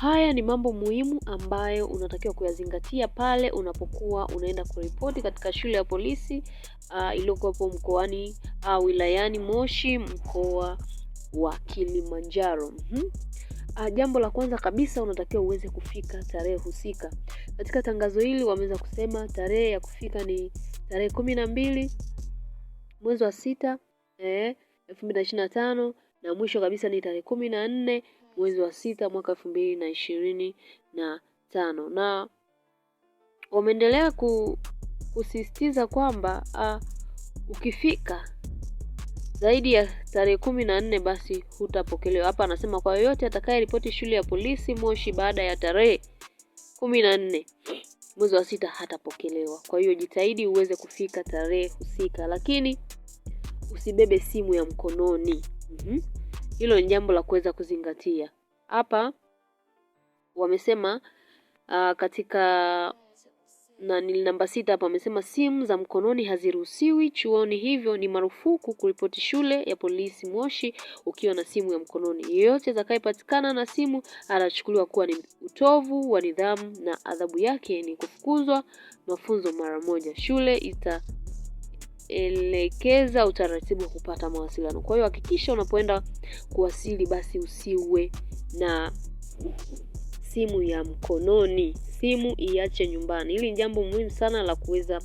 Haya ni mambo muhimu ambayo unatakiwa kuyazingatia pale unapokuwa unaenda kuripoti katika shule ya polisi iliyokuwepo mkoani wilayani Moshi, mkoa wa Kilimanjaro. Jambo la kwanza kabisa unatakiwa uweze kufika tarehe husika. Katika tangazo hili wameweza kusema tarehe ya kufika ni tarehe 12 mwezi wa 6 2025 na mwisho kabisa ni tarehe 14 mwezi wa 6 mwaka 2025, na wameendelea kusisitiza kwamba ukifika zaidi ya tarehe 14 basi hutapokelewa. Hapa anasema kwa yoyote atakayeripoti shule ya polisi Moshi baada ya tarehe 14 mwezi wa 6 hatapokelewa. Kwa hiyo jitahidi uweze kufika tarehe husika, lakini usibebe simu ya mkononi. Hilo ni jambo la kuweza kuzingatia. Hapa wamesema katika na ni namba 6 hapa wamesema simu za mkononi haziruhusiwi chuoni, hivyo ni marufuku kuripoti shule ya polisi Moshi ukiwa na simu ya mkononi. Yeyote atakayepatikana na simu anachukuliwa kuwa ni utovu wa nidhamu na adhabu yake ni kufukuzwa mafunzo mara moja. Shule itaelekeza utaratibu wa kupata mawasiliano. Kwa hiyo hakikisha unapoenda kuwasili basi usiwe na simu ya mkononi, simu iache nyumbani. Hili ni jambo muhimu sana la kuweza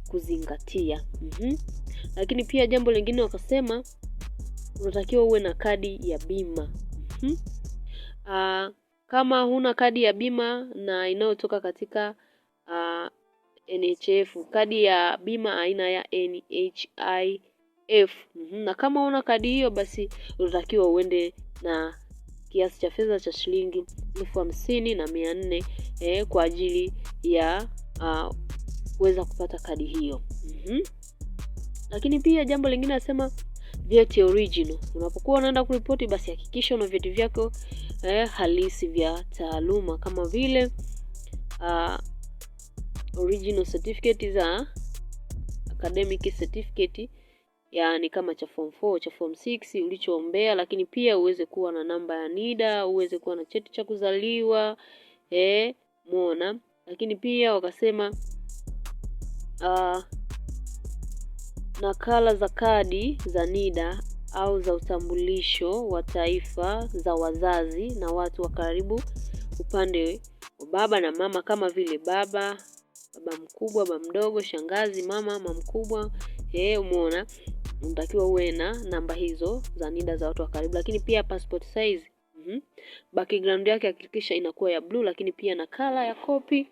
kuzingatia. Lakini pia jambo lingine wakasema unatakiwa uwe na kadi ya bima. Kama huna kadi ya bima na inayotoka katika NHIF, kadi ya bima aina ya NHIF. Na kama huna kadi hiyo basi unatakiwa uende na kiasi cha fedha cha shilingi 50,400 kwa ajili ya kuweza kupata kadi hiyo. Lakini pia jambo lingine nasema vyeti original. Unapokuwa unaenda kuripoti basi hakikisha una vyeti vyako halisi vya taaluma kama vile original certificate za academic certificate, yaani kama cha form 4 cha form 6 ulichoombea, lakini pia uweze kuwa na namba ya NIDA, uweze kuwa na cheti cha kuzaliwa muona. Lakini pia wakasema nakala za kadi za NIDA au za utambulisho wa taifa za wazazi na watu wa karibu upande wa baba na mama, kama vile baba, baba mkubwa, baba mdogo, shangazi, mama, mama mkubwa. Umeona, unatakiwa uwe na namba hizo za NIDA za watu wa karibu, lakini pia passport size. Background yake hakikisha inakuwa ya blue, lakini pia nakala ya kopi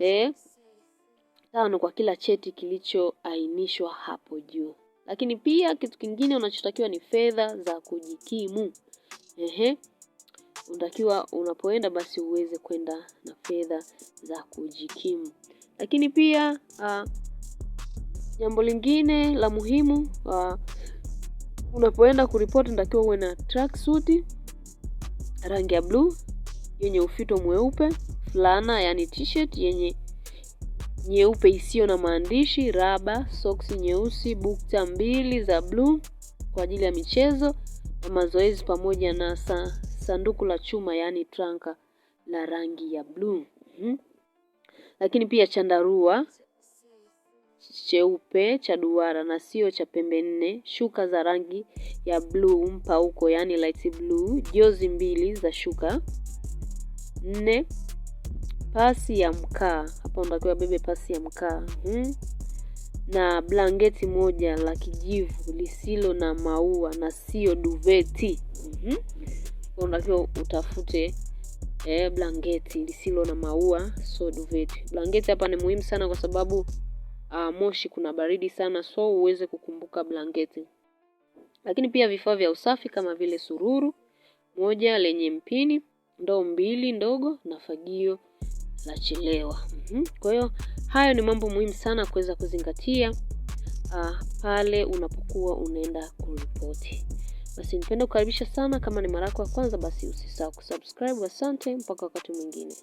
5 kwa kila cheti kilichoainishwa hapo juu. Lakini pia kitu kingine unachotakiwa ni fedha za kujikimu. Unatakiwa unapoenda basi uweze kwenda na fedha za kujikimu. Lakini pia jambo lingine la muhimu, unapoenda kuripoti unatakiwa uwe na tracksuit rangi ya blue yenye ufito mweupe, fulana yani t-shirt yenye nyeupe isiyo na maandishi, raba, soksi nyeusi, bukta 2 za blue kwa ajili ya michezo na mazoezi, pamoja na sanduku la chuma yani tranka la rangi ya blue. Lakini pia chandarua cheupe cha duara na sio cha pembe 4, shuka za rangi ya blue mpauko yani light blue, jozi 2 za shuka 4, pasi ya mkaa. Hapa unatakiwa bebe pasi ya mkaa. Na blanketi moja la kijivu lisilo na maua na sio duveti. Unatakiwa utafute blanketi lisilo na maua sio duveti. Blanketi hapa ni muhimu sana kwa sababu Moshi kuna baridi sana, so uweze kukumbuka blanketi. Lakini pia vifaa vya usafi kama vile sururu moja lenye mpini, ndoo 2 ndogo na fagio la chelewa. Kwa hiyo hayo ni mambo muhimu sana kuweza kuzingatia pale unapokuwa unaenda kuripoti. Basi nipende kukaribisha sana. Kama ni mara yako ya kwanza basi usisahau kusubscribe. Asante, mpaka wakati mwingine.